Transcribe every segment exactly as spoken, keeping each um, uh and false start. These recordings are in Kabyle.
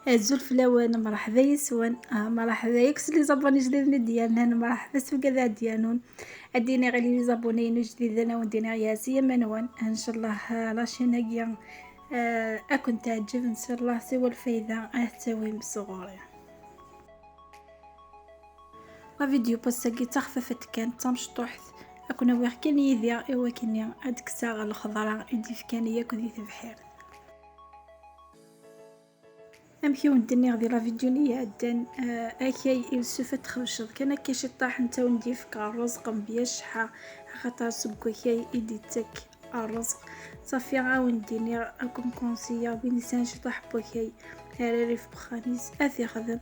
Azul fell-awen, mṛeḥba yes-wen, ah, mṛeḥba akk s les abonnés jdiden i d-yernan, mṛeḥba s wigad ad d-yernun. Ad d-iniɣ i les abonnés-inu jdiden, ad wen-d-iniɣ yeɛzi aman-nwen. Ncallah, ah, la chaîne-agi, ah, ad ken-teɛǧeb, ncallah siwa lfayda ad tawim sɣur-i. La vidéo n wass-agi d taxfafet kan, d tamecṭuḥt, ad ken-awiɣ kan yid-i i wakken ad d-kkseɣ lxeḍra i d-yefkan yakk di tebḥirt. Amek i wen-d-nniɣ di la vidéo-nni iɛeddan, ah, akay i lsuf ad txebceḍ kan akka ciṭṭaḥ, netta wen-d-yefk ṛṛezq mebla cceḥḥa, axaṭer seg wakay i d-ittak ṛṛezq. Ṣafi, a wen-d-iniɣ, ad ken-konsiyeɣ win yesɛan ciṭṭaḥ n wakay ara irif n wexxam-is ad t-ixdem.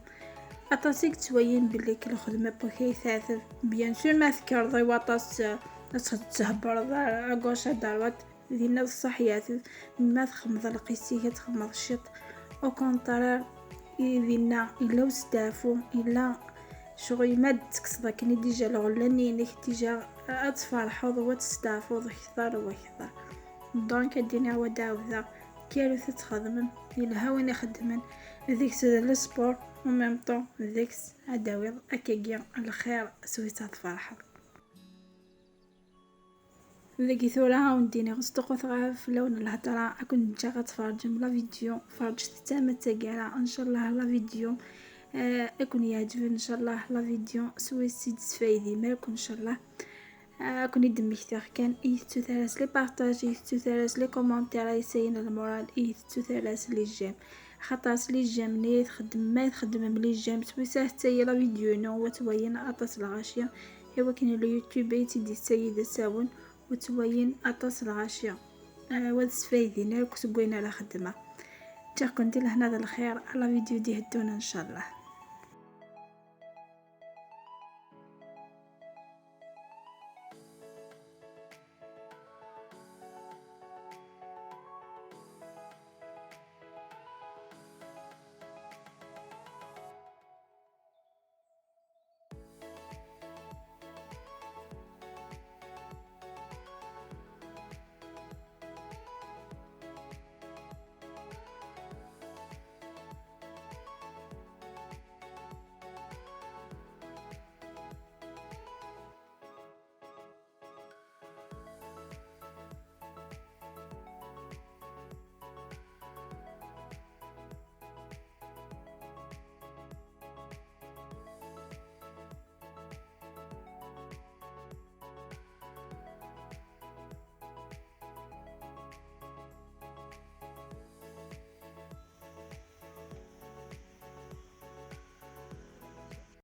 Aṭas i yettwalin belli k lxedma n wakay teɛteb. Bien sûr, ma tekkreḍ i waṭas, eh, ad tt-, tetthebreḍ à gauche à droite, dinna d ṣṣeḥ yeɛteb. Ma txemmeḍ lqis-ik, ad txemmeḍ ciṭ. Au contraire, i dinna yella usteɛfu, yella ccɣel ma d-tekkseḍ akken i déjà lɣella-nni-inek, déjà ad tferḥeḍ u ad testeɛfuḍ kter u kter. Donc, ad d-iniɣ wa d-ɛawdeɣ, karut ad txedmem, yelha win ixeddmen, deg-s d le sport, en même temps, deg-s ad d-tawiḍ akkagi lxir s wis ad tferḥeḍ. Dagi tura, a wen-d-iniɣ, ur sṭuqquteɣ ara fell-awen lhedra, ad ken-ǧǧeɣ ad tferǧem la vidéo, ferǧet-tt arma d taggara, ncallah la vidéo, eh, ad ken-yeɛǧeb, ncallah la vidéo s wis i d-tesfaydim akk, ncallah. Ah, ad ken-id-mmektiɣ kan, i tettut ara s les partages, i tettut ara s les commentaires, ay sayen lmural, i tettut ara s les j'aime. Axaṭer s les j'aime-nni i txeddmem, ma i txeddmem les j'aime, s wis ad tettayi la vidéo-inu, u ad twayin aṭas lɣaci, i wakken le YouTube ay tt-id-yettayi d asawen, u ad twayin aṭas lɣaci. Ah, u ad sfaydin akk seg wayen ara xeddmeɣ. Ǧǧiɣ-ken di lehna d lxir, à la vidéo d-iheddun, ncallah.